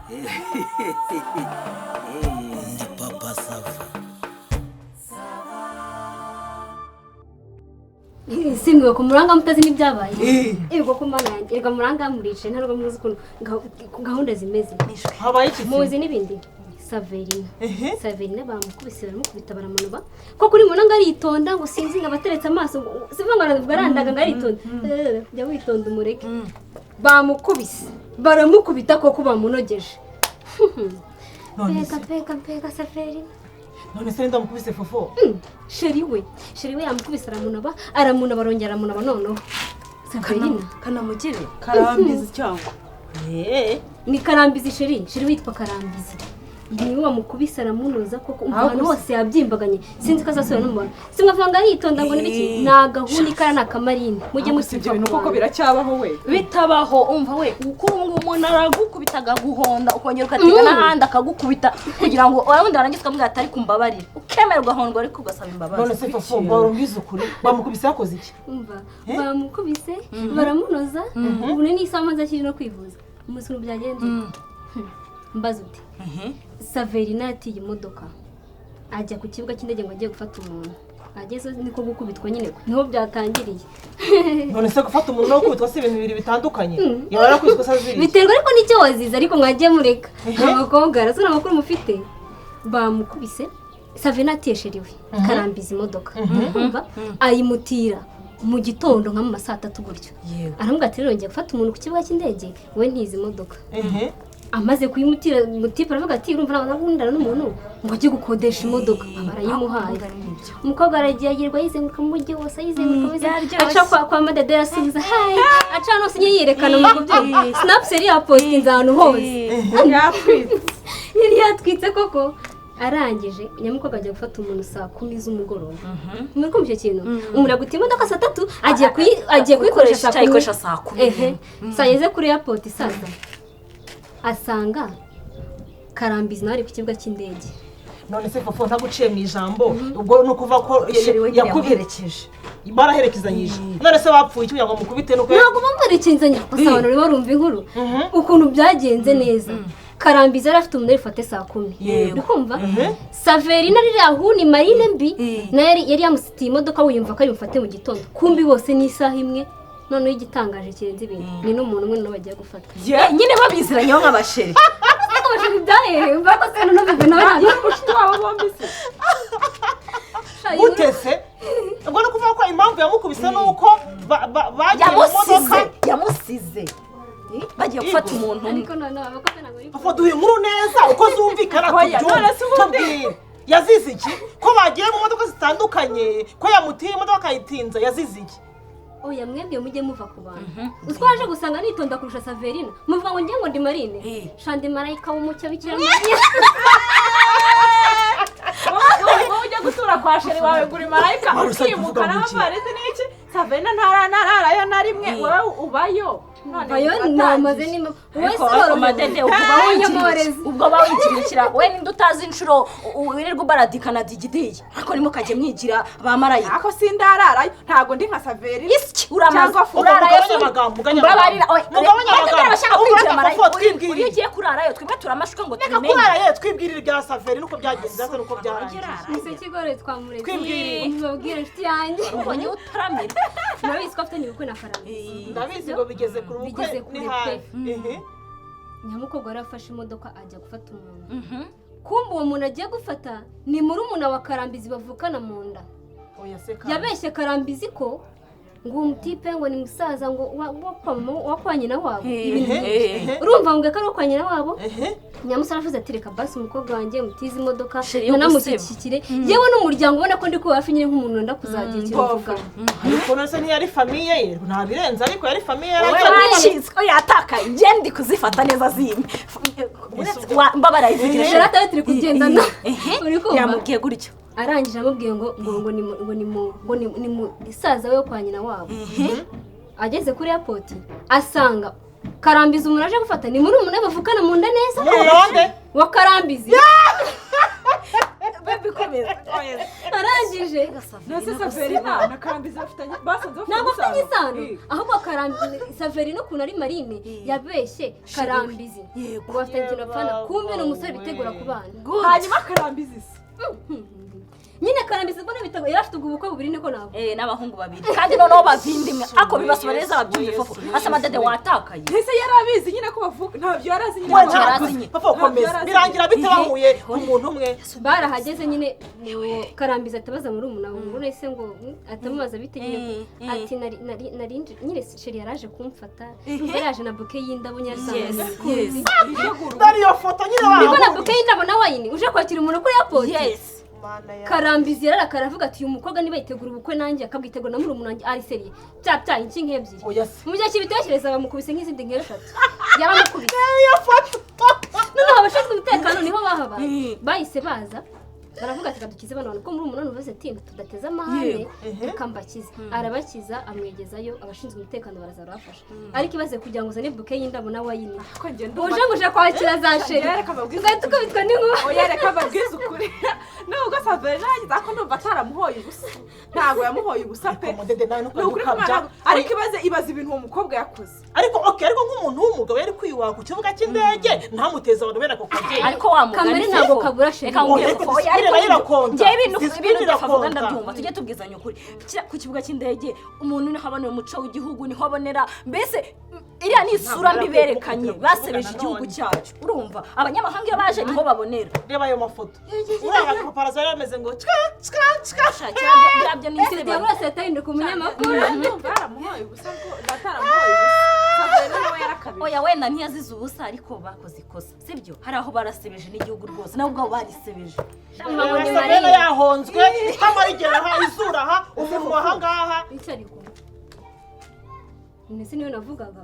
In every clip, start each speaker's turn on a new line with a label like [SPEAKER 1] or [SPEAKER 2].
[SPEAKER 1] Ndi Papa Sava.
[SPEAKER 2] Simwe ko muranga mutazi n'ibyabaye. Yego ko mana yanjye, erega muranga murice ntabwo muzi ukuntu gahunda zimeze.
[SPEAKER 3] Habaye iki se?
[SPEAKER 2] Muzi n'ibindi. Saverina. Saverina bamukubise, baramukubita, baramunoba. Ko kuri muranga aritonda ngo sinzi ngo abateretse amaso ngo sivuga ngo aravuga arandaga ngo aritonda. Jya witonda umureke. Bamukubise. Baramukubita koko bamunogeje.
[SPEAKER 3] None se
[SPEAKER 2] Mbega mbega mbega Saverina.
[SPEAKER 3] None se ndamukubise Fofo?
[SPEAKER 2] Chéri we, chéri we yamukubise aramunoba, aramunoba, arongera aramunoba noneho. Saverina.
[SPEAKER 4] Kanamugire.
[SPEAKER 5] Karambizi cyangwa
[SPEAKER 2] Ni Karambizi chéri, chéri witwa Karambizi. Niwe wamukubise aramunoza koko, umva
[SPEAKER 5] Aho
[SPEAKER 2] ahantu
[SPEAKER 5] gusa.
[SPEAKER 2] hose yabyimbaganye, sinzi ko azasubira no mu bantu. Simwavuga ngo aritonda ngo nibiki, ni agahuni kara ni akamarine. Mujye
[SPEAKER 5] gusa ibyo
[SPEAKER 2] musifa
[SPEAKER 5] bintu
[SPEAKER 2] ku
[SPEAKER 5] koko
[SPEAKER 2] bantu.
[SPEAKER 5] biracyabaho we?
[SPEAKER 4] Bitabaho, umva we, uko ubu ngubu umuntu aragukubita akaguhonda, ukongera ugatega n'ahandi akagukubita kugira ngo ubundi warangiza ukamubwira ati ariko umbabarire, ukemera ugahondwa ariko ugasaba imbabazi.
[SPEAKER 3] None se Fofo, barumbwize ukuri, bamukubise yakoze iki?
[SPEAKER 2] Umva, bamukubise baramunoza, ubu ni isaha amaze akiri no kwivuza. Umunsi ukuntu byagenze. Mbaza uti Saverina yatiye imodoka ajya ku kibuga cy'indege ngo agiye gufata umuntu, ageze niko gukubitwa nyine, niho byatangiriye.
[SPEAKER 3] None se gufata umuntu no gukubitwa si ibintu bibiri bitandukanye? Yaba yarakubiswe se aziriye?
[SPEAKER 2] Biterwa ariko n'icyo wazize, ariko mwagiye mureka abakobwa arasura amakuru mufite. Bamukubise, Saverina atiyesheriwe Karambiza imodoka, umva, ayimutira mu gitondo nka mu ma saa tatu gutyo.
[SPEAKER 4] Yego.
[SPEAKER 2] Aramubwira ati rero ngiye gufata umuntu ku kibuga cy'indege, we ntizi imodoka. Amaze kuyimutira, mutipe aravuga ati urumva ntabwo nakundana n'umuntu ngo ajye gukodesha imodoka, aba arayimuhaye. Umukobwa aragiye agirwa yizenguruka mu mujyi wose, ayizenguruka
[SPEAKER 4] Byaryoshye.
[SPEAKER 2] aca kwa Madede arasubiza hi, aca hano hose nyine yiyerekana mu kubyina snaps yari yapostinze ahantu hose.
[SPEAKER 5] Yatwitse.
[SPEAKER 2] Yari yatwitse koko. Arangije nyamukobwa ajya gufata umuntu saa kumi z'umugoroba. Muri kumva icyo kintu, umuntu aguta imodoka saa tatu agiye kuyikoresha saa kumi.
[SPEAKER 4] Ayikoresha saa kumi.
[SPEAKER 2] Ehe, saa yeze kuri airport sasa asanga Karambizi nawe ari ku kibuga cy'indege.
[SPEAKER 3] None se Fofo, ntaguciye mu ijambo, ubwo ni ukuvuga ko
[SPEAKER 4] Chéri we nyine
[SPEAKER 3] yamuherekeje, baraherekezanyije? None se bapfuye iki kugira ngo mukubite nuko?
[SPEAKER 2] Ntabwo bamuherekezanya gusa, abantu bari barumva inkuru ukuntu byagenze neza. Karambizi yari afite umuntu arifate saa kumi.
[SPEAKER 3] Yego.
[SPEAKER 2] Uri kumva, Saverina ririya huni marine mbi nayo yari yamusitiye imodoka, wiyumva ko ari bumufate mu gitondo, kumbi bose ni isaha imwe. Noneho igitangaje kirenze ibintu ni n'umuntu umwe nawe bagiye gufata.
[SPEAKER 4] Nyine babiziranyeho nk'abasheri.
[SPEAKER 2] Ariko abasheri byahehe bakoze hano n'ubibi nawe ntabwo
[SPEAKER 5] Umushuti wabo bombi se?
[SPEAKER 3] Gute se? Ubwo ni ukuvuga ko impamvu yamukubise ni uko bagiye mu
[SPEAKER 4] Yamusize.
[SPEAKER 3] modoka?
[SPEAKER 4] Yamusize bagiye gufata umuntu umwe.
[SPEAKER 2] Ariko noneho abakobwa ntabwo bari
[SPEAKER 3] Fofo, duhe inkuru neza uko zumvikana.
[SPEAKER 5] Oya,
[SPEAKER 3] Tubyumve.
[SPEAKER 5] none se ubundi-
[SPEAKER 3] Tubwire, yazize iki ko bagiye mu modoka zitandukanye, ko yamutiye imodoka akayitinza, yazize iki?
[SPEAKER 2] Oya, mwebwe mujye muva ku bantu. Uziko waje gusanga nitonda kurusha Saverina, muvuga ngo ngiye ngo ndi marine shandi marayika w'umucyo bikira Mariya.
[SPEAKER 5] Wowe ujya gutura kwa chéri wawe guri marayika,
[SPEAKER 3] Wari usabye
[SPEAKER 5] ukimuka
[SPEAKER 3] kuvuga ngo iki?
[SPEAKER 5] n'amavarisi n'iki, Saverina ntararayo na rimwe, wowe ubayo. None
[SPEAKER 2] Bayo
[SPEAKER 5] watangiye.
[SPEAKER 2] namaze nimba wowe
[SPEAKER 4] Ariko
[SPEAKER 2] se
[SPEAKER 4] ariko Madede, ubwo uba
[SPEAKER 2] worohewe.
[SPEAKER 4] ubwo uba wigirikira we ninde utazi inshuro wirirwa ubaradikana digidiye, ariko nimukajye mwigira ba marayika.
[SPEAKER 5] Ako sindararayo, ntabwo ndi nka Saverina.
[SPEAKER 4] Isiki uramaze
[SPEAKER 5] Cyangwa fu-
[SPEAKER 4] urarayo.
[SPEAKER 3] Mugabanye amagambo, mugabanye
[SPEAKER 4] Mbabarira,
[SPEAKER 3] amagambo.
[SPEAKER 4] oya,
[SPEAKER 3] Mugabanye
[SPEAKER 4] reka
[SPEAKER 3] amagambo.
[SPEAKER 4] abashaka
[SPEAKER 3] Ubwo
[SPEAKER 4] kwigira
[SPEAKER 3] reka
[SPEAKER 4] marayika.
[SPEAKER 3] Fofo, twibwirire.
[SPEAKER 4] Iyo ugiye kurarayo twebwe turamashuka ngo
[SPEAKER 3] Reka
[SPEAKER 4] tubimenye.
[SPEAKER 3] kurara ye, twibwirire ibya Saveri nuko byagenze hasa nuko byarangiye.
[SPEAKER 2] Mise kigore twamuretse.
[SPEAKER 3] Twibwirire.
[SPEAKER 2] Mubabwire inshuti yanjye.
[SPEAKER 4] Ubonye utaramira.
[SPEAKER 2] Murabizi ko afitanye ubukwe na Karambizi.
[SPEAKER 3] Ndabizi ngo bigeze kure ubukwe.
[SPEAKER 2] Bigeze kure
[SPEAKER 3] Ni
[SPEAKER 2] pe.
[SPEAKER 3] hafi. Ehe.
[SPEAKER 2] Nyamukobwa yari afashe imodoka ajya gufata umuntu, kumbe uwo muntu agiye gufata ni murumuna wa Karambizi bavukana mu nda.
[SPEAKER 3] Oya se kandi.
[SPEAKER 2] Yabeshye Karambizi ko ngo uwo mutipe ngo ni musaza ngo wa kwa mama, wa kwa nyina wabo, ibintu
[SPEAKER 3] Ehe, ehe.
[SPEAKER 2] Urumva ngo ko ari uwo kwa nyina wabo.
[SPEAKER 3] Ehe.
[SPEAKER 2] Nyamusore aravuze ati reka basi umukobwa wanjye mutize imodoka,
[SPEAKER 4] Chéri yo
[SPEAKER 2] nanamushyigikire yewe n'umuryango, ubona ko ndi kuba hafi nyine nk'umuntu wenda kuzagira ikintu mvuga.
[SPEAKER 3] Ariko none se ntiyari famille ye? Ntabirenze, ariko yari famille
[SPEAKER 4] Wowe
[SPEAKER 3] yaragiye.
[SPEAKER 4] wacitswe yatakaye, njye ndi kuzifata neza zimwe. Mbabara ivugira.
[SPEAKER 2] Charlotte we turi kugendana.
[SPEAKER 4] Ehe.
[SPEAKER 2] Uri kumva?
[SPEAKER 4] Yamubwiye gutyo.
[SPEAKER 2] Arangije amubwiye ngo ni musaza we wo kwa nyina wabo. Ageze kuri airport asanga Karambizi umuntu aje gufata ni murumuna we bavukana mu nda neza.
[SPEAKER 3] Murumuna wande?
[SPEAKER 2] Wa Karambizi.
[SPEAKER 4] Baby, ko
[SPEAKER 5] Komeza komeza.
[SPEAKER 2] Arangije.
[SPEAKER 5] Nase Saverina na Karambizi bafitanye, basanze
[SPEAKER 2] Ntabwo
[SPEAKER 5] bafitanye
[SPEAKER 2] afitanye isano, ahubwo Karambizi, Saverina ukuntu ari marine, yabeshye Karambizi ngo bafitanye ikintu bapfana, kumbe ni umusore bitegura kubana.
[SPEAKER 5] Hanyuma Karambizi se?
[SPEAKER 2] Nyine Karambizi ubwo nabitego yari afite ubwo bukwe bubiri, niko ntabwo.
[SPEAKER 4] N'abahungu babiri kandi noneho bavindimwe, ako bibasobanurira neza babyumve. Fofo asa Madede watakaye.
[SPEAKER 5] Ese yari abizi nyine ko bavuga? Ntabyo yari azi nyine.
[SPEAKER 3] We
[SPEAKER 4] Ntabyo
[SPEAKER 3] ntabwo
[SPEAKER 4] yari azi.
[SPEAKER 3] Papa, ukomeza birangira bite bahuye umuntu umwe?
[SPEAKER 2] Barahageze nyine, mu Karambizi atabaza muri umuna we ngo ese ngo atamubaza bite nyine, ati nari nari nari nyine chéri yaraje kumfata, yaraje na bouquet y'indabo nyine asanzwe.
[SPEAKER 3] Dore iyo foto nyine
[SPEAKER 2] Niko na
[SPEAKER 3] bahahuriye.
[SPEAKER 2] bouquet y'indabo na wine, uje kwakira umuntu kuri airport.
[SPEAKER 3] Mana ya
[SPEAKER 2] Karambizi yararakara, aravuga ati uyu mukobwa niba yitegura ubukwe nanjye akabwitegura na murumuna wanjye, ari sérieux bya bya iki nk'ebyiri.
[SPEAKER 3] Oya se.
[SPEAKER 2] Mu gihe kibitekereza bamukubise nk'izindi nk'eshatu, yaramukubise.
[SPEAKER 3] Iyo foto.
[SPEAKER 2] Noneho abashinzwe umutekano niho bahabaye, bahise baza baravuga ati kadukize bano bantu, ko muri umunani uvuze ati tudateze amahane, reka mbakize. Arabakiza, amwegezayo, abashinzwe umutekano baraza barabafasha. Ariko ibaze kugira ngo uzane bouquet y'indabo na wine,
[SPEAKER 5] Ko ngenda
[SPEAKER 2] uje ngo uje kwakira za chéri,
[SPEAKER 5] Reka mbabwize.
[SPEAKER 2] tugahita ukubitwa n'inkuba.
[SPEAKER 5] Oya, reka mbabwize ukuri, nubwo Saverina yagize, ako ndumva ataramuhoye ubusa, ntabwo yamuhoye ubusa pe.
[SPEAKER 3] Mudede nawe
[SPEAKER 5] Ni ukuri
[SPEAKER 3] ntukajya ukabya.
[SPEAKER 5] ko ariko ibaze, ibaze ibintu uwo mukobwa yakoze.
[SPEAKER 3] Ariko okay, ariko nk'umuntu w'umugabo yari kwiyubaha ku kibuga cy'indege ntamuteze abantu bene ako kageni.
[SPEAKER 4] Ariko wa mugani,
[SPEAKER 2] Kamere ntabwo kabura chéri.
[SPEAKER 4] Reka nkubwire,
[SPEAKER 3] Oya, ariko
[SPEAKER 4] Fofo, oya,
[SPEAKER 3] discipline nayo irakonta.
[SPEAKER 4] njyewe ibintu
[SPEAKER 3] Discipline
[SPEAKER 4] ibintu ndafavuga
[SPEAKER 3] irakonta.
[SPEAKER 4] ndabyumva, tujye tubwizanya ukuri. Ku kibuga cy'indege umuntu niho abonera umuco w'igihugu, niho abonera mbese iriya ni isura mbi berekanye, basebeje igihugu cyacu. Urumva abanyamahanga iyo baje niho babonera.
[SPEAKER 3] Reba ayo mafoto, uriya paparazi yari ameze ngo cka cka cka.
[SPEAKER 4] Sha, kirabyo ni
[SPEAKER 2] Icyo gihe wese yatahinduka umunyamakuru.
[SPEAKER 5] Ndumva yaramuhoye ubusa bwo, ataramuhoye ubusa. Saverina nawe yarakabije.
[SPEAKER 4] Oya, wenda ntiyazize ubusa, ariko bakoze ikosa, sibyo? Hari aho barasebeje n'igihugu rwose, nabo ubwabo barisebeje.
[SPEAKER 2] Ngo ni
[SPEAKER 3] Saverina
[SPEAKER 2] marine.
[SPEAKER 3] yahonzwe, itama rigera aha, izuru aha, umunwa aha ngaha.
[SPEAKER 2] Icyo ariko ndetse niyo navugaga.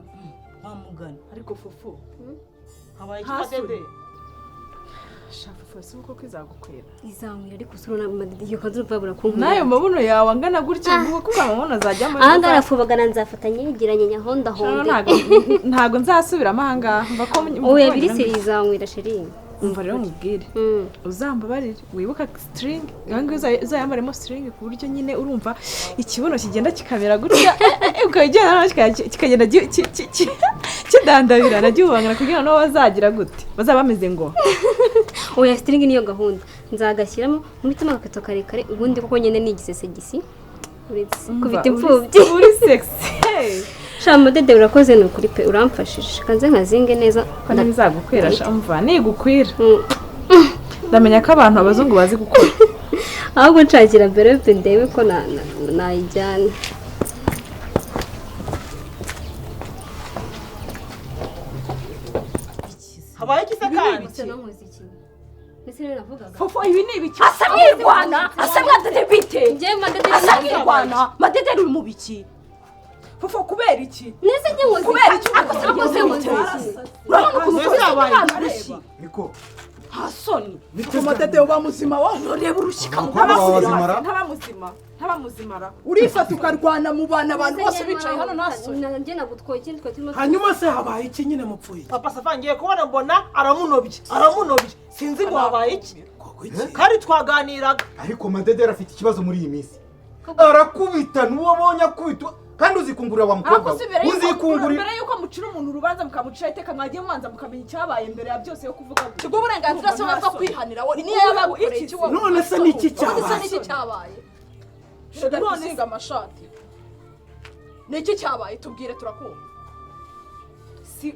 [SPEAKER 1] Wamugana.
[SPEAKER 5] Ariko Fofo,
[SPEAKER 3] Habaye iki, Madede?
[SPEAKER 5] Sha Fofo, si uko izagukwira?
[SPEAKER 2] Izanywera, ariko usura iyo kanzu urumva yabura kunkwira.
[SPEAKER 5] N'ayo mabuno yawe angana gutya, ngo kuko amabuno azajyamo.
[SPEAKER 2] Ahangaha arafubagana, nzafata nyegeranye nyahondahonde.
[SPEAKER 5] Ntabwo nzasubiramo ahangaha, mva ko
[SPEAKER 2] Oya, biri sérieux, izanywera chéri.
[SPEAKER 5] Umva rero mubwire, uzambabarire wibuka string iyo ngiyo, uzayambaremo string ku buryo nyine urumva ikibuno kigenda kikamera gutya, ukaba ugenda noneho kikagenda kidandabirana, gihubangana, kugira ngo nabo bazagira gute, bazaba bameze ngo
[SPEAKER 2] Oya, string niyo gahunda, nzagashyiramo muhitamo agakweto karekare, ubundi kuko nyine ni igisesegisi uretse kubita imfubyi.
[SPEAKER 5] Uri sexy.
[SPEAKER 2] Sha Madede, urakoze ni ukuri pe, uramfashije, kanze nkazinge neza.
[SPEAKER 5] Ko ntibizagukwira sha, umva nigukwira ndamenya ko abantu abazungu bazi gukora.
[SPEAKER 2] Ahubwo nshakira enveloppe ndebe ko nayijyana.
[SPEAKER 3] Habaye iki se kandi?
[SPEAKER 2] Gusa nkoze iki? Ndetse niyo navugaga.
[SPEAKER 5] Fofo, ibi ni ibiki?
[SPEAKER 4] Asa mwirwana, asa mwadede bite?
[SPEAKER 2] Njyewe Madede
[SPEAKER 4] Asa mwirwana, Madede uri mu biki?
[SPEAKER 5] Fofo, kubera iki?
[SPEAKER 2] Nese njye nkoze
[SPEAKER 5] Kubera iki?
[SPEAKER 4] Ako se
[SPEAKER 2] Ako se nkoze iki?
[SPEAKER 4] Urabona ukuntu
[SPEAKER 3] Mbese
[SPEAKER 4] ukubise
[SPEAKER 3] habaye
[SPEAKER 4] umwana
[SPEAKER 3] iki?
[SPEAKER 4] urushyi?
[SPEAKER 6] Niko.
[SPEAKER 4] Nta soni.
[SPEAKER 7] Madede, uba muzima wa?
[SPEAKER 4] Reba urushyi.
[SPEAKER 6] Abakobwa bawe bazimara.
[SPEAKER 5] Ntaba muzima, ntaba muzimara.
[SPEAKER 7] Urifata ukarwana mu bantu, abantu bose bicaye hano, nta soni.
[SPEAKER 2] Njye nagutwaye ikindi twari turimo.
[SPEAKER 8] Hanyuma se habaye iki nyine, mupfuye iki?
[SPEAKER 3] Papa Safa, ngiye kubona mbona aramunobye, aramunobye, sinzi ngo habaye iki.
[SPEAKER 8] Koko iki?
[SPEAKER 3] Kandi twaganiraga.
[SPEAKER 6] Ariko Madederi afite ikibazo muri iyi minsi, arakubita n'uwo abonye akubita, kandi uzikungurira wa mukobwa
[SPEAKER 5] Ariko
[SPEAKER 6] we.
[SPEAKER 5] si mbere yuko
[SPEAKER 6] Uzikungurira.
[SPEAKER 5] mbere yuko mucira umuntu urubanza mukamucira iteka, mwagiye mubanza mukamenya icyabaye mbere ya byose yo kuvuga gutya.
[SPEAKER 7] Ubwo burenganzira se bwo kwihanira wowe niyo yaba yagukoreye iki wowe?
[SPEAKER 8] None se ni iki
[SPEAKER 7] Ubundi se
[SPEAKER 8] cyabaye?
[SPEAKER 7] ni iki cyabaye? Shagari kuzinga amashati, ni iki cyabaye? Tubwire turakumva.
[SPEAKER 5] Si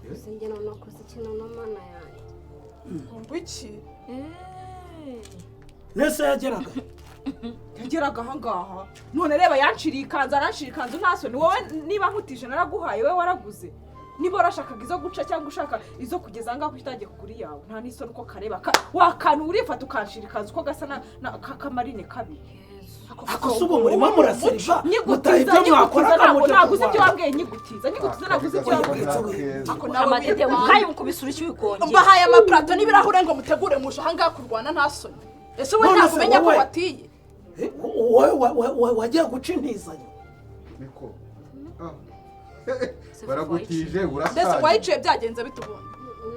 [SPEAKER 2] Gusa njye none nakoze iki none, mana yanjye?
[SPEAKER 7] Iki?
[SPEAKER 8] Nese yageraga?
[SPEAKER 5] Yageraga ahangaha, none reba yanciriye ikanzu, arancira ikanzu nta soni. Wowe niba nkutije naraguhaye, wowe waraguze. Niba warashakaga izo guca cyangwa ushaka izo kugeza ahangaha, kuko utagiye kugura iyawe, nta n'isoni uko kareba wa kantu urifata ukanshira ikanzu ko gasa na kamarine kabi.
[SPEAKER 8] Ako se ubu murimo muraseriva mutaha
[SPEAKER 5] Nyigutiza,
[SPEAKER 8] ibyo mwakora
[SPEAKER 5] nyigutiza, ntabwo
[SPEAKER 8] kamuja
[SPEAKER 5] naguze ibyo
[SPEAKER 8] kurwana.
[SPEAKER 5] wambwiye, nyigutiza, nyigutiza, naguze ibyo wambwiye.
[SPEAKER 7] Ako nawe
[SPEAKER 4] Amadede
[SPEAKER 7] wirwana.
[SPEAKER 4] ukayimukubise urushyi wikongera.
[SPEAKER 7] Mbahaye amapurato n'ibirahure ngo mutegure, muje ahangaha kurwana nta soni. Ese wowe
[SPEAKER 8] None
[SPEAKER 7] ntabwo
[SPEAKER 8] se
[SPEAKER 7] umenya ko
[SPEAKER 8] wowe-
[SPEAKER 7] watiye?
[SPEAKER 8] Eh, wowe wagiye guca intizanyo.
[SPEAKER 6] Niko. Ah. Baragutije
[SPEAKER 7] Mbese
[SPEAKER 6] urashaje.
[SPEAKER 7] wayiciye byagenze bite ubundi?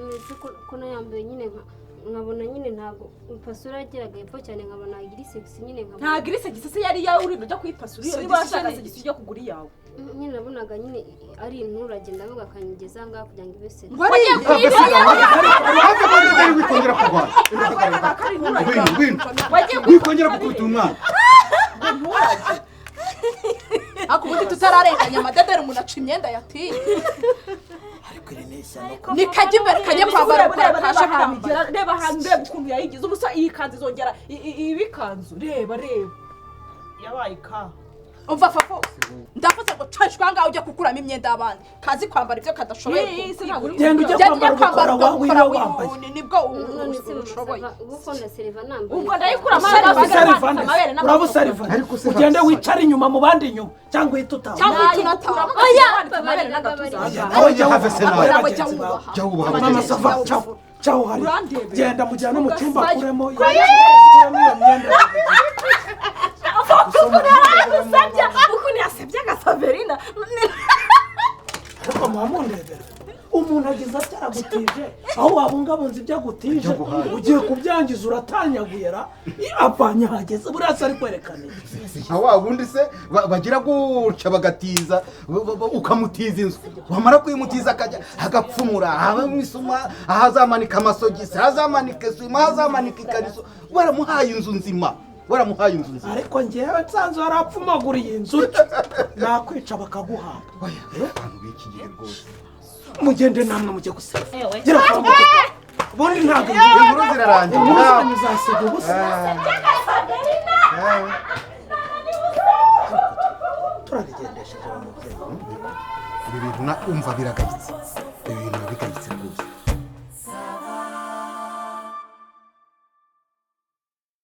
[SPEAKER 2] Ndetse ko nayambaye nyine nka Nkabona nyine ntabwo upasura yageraga hepfo cyane, nkabona iri sexy nyine, nkabona
[SPEAKER 5] Ntabwo iri segisi se yari iyawe, urinda ujya kuyipasura iyo niba washaka segisi ujya kugura iyawe.
[SPEAKER 2] Nyine nabonaga nyine ari inturage, ndavuga akanyigeza aha ngaha kugira ngo ibe sexy.
[SPEAKER 5] Wagiye
[SPEAKER 6] Have Madederi, wikongera kurwana. Ngwino, ngwino.
[SPEAKER 5] Wagiye
[SPEAKER 6] Wikongera gukubita umwana.
[SPEAKER 7] Ariko ubundi tutararenganya amadederi, umuntu aca imyenda yatiye.
[SPEAKER 8] Ariko iri ni ishyano ko
[SPEAKER 7] Ni kajya imbere, kajya kwambara
[SPEAKER 5] Reba, reba,
[SPEAKER 7] kasha
[SPEAKER 5] reba ahantu
[SPEAKER 7] kambara.
[SPEAKER 5] igera, reba ahantu, reba ukuntu yayigize ubusa. Iyi kanzu izongera iba ikanzu? Reba, reba.
[SPEAKER 3] Yabaye ka
[SPEAKER 7] Umva fafo, ndavuze ngo cashwa ahangaha ujya gukuramo imyenda y'abandi, kazi kwambara ibyo kadashoboye.
[SPEAKER 5] Iyi si ntabwo uri
[SPEAKER 8] Genda ujye
[SPEAKER 7] Genda ujye
[SPEAKER 8] kwambara
[SPEAKER 7] kwambara
[SPEAKER 8] ugakora
[SPEAKER 7] ugakora
[SPEAKER 8] wawe wambaye.
[SPEAKER 7] Nibwo
[SPEAKER 2] None se
[SPEAKER 7] ushoboye.
[SPEAKER 2] Mama Sava, ubu ko ndaseriva nambaye.
[SPEAKER 5] Ubwo ndayikuramo.
[SPEAKER 8] Usarivane,
[SPEAKER 5] Amabere
[SPEAKER 8] uraba
[SPEAKER 5] n'amaboko.
[SPEAKER 8] usarivane.
[SPEAKER 6] Ariko se
[SPEAKER 8] Ugende
[SPEAKER 6] Fafo-
[SPEAKER 8] wicare inyuma mu bandi inyuma, cyangwa uhite utaha.
[SPEAKER 7] Cyangwa uhite unataha.
[SPEAKER 2] Oya,
[SPEAKER 5] Amabere n'agatuza.
[SPEAKER 8] Oya, nawe jya
[SPEAKER 6] Have se nawe.
[SPEAKER 8] wubaha
[SPEAKER 7] Nawe jya
[SPEAKER 8] bagenzi bawe.
[SPEAKER 7] wubaha.
[SPEAKER 6] Jya wubaha
[SPEAKER 8] Mama
[SPEAKER 6] bagenzi
[SPEAKER 8] Sava,
[SPEAKER 6] bawe.
[SPEAKER 8] caho caho hari.
[SPEAKER 5] Urandebera.
[SPEAKER 8] Genda mujyane mu cyumba,
[SPEAKER 5] Ugasaya.
[SPEAKER 8] akuremo akuremo iyo myenda.
[SPEAKER 4] Ukuntu yaragusabye, ukuntu yasebyaga Saverina.
[SPEAKER 8] Ariko muba mundebera, umuntu agize atya aragutije, aho wabungabunza ibyo agutije
[SPEAKER 6] Ibyo aguhaye.
[SPEAKER 8] ugiye kubyangiza, uratanyaguyera avanye ahageze, buriya se ari kwerekana iki?
[SPEAKER 6] Nka wa wundi se bagira gutya bagatiza, ukamutiza inzu, wamara kuyimutiza akajya agapfumura habamo isuma, aho azamanika amasogisi, aho azamanika isuma, aho azamanika ikariso. Waramuhaye inzu nzima, waramuhaye inzu nzima.
[SPEAKER 8] Ariko ngewe nsanze warapfumaguriye inzu utyo, nakwica bakaguhamba.
[SPEAKER 6] Oya, abantu b'iki gihe rwose.
[SPEAKER 8] Mugende namwe mujye guseka, gira kwa muganga. Ubundi ntabwo
[SPEAKER 6] Inkuru zirarangiye.
[SPEAKER 8] inkuru zanyu zasiga ubusa. Turabigendesheje wa mubyeyi.
[SPEAKER 6] Ibi bintu na umva biragayitse, ibi bintu biragayitse rwose.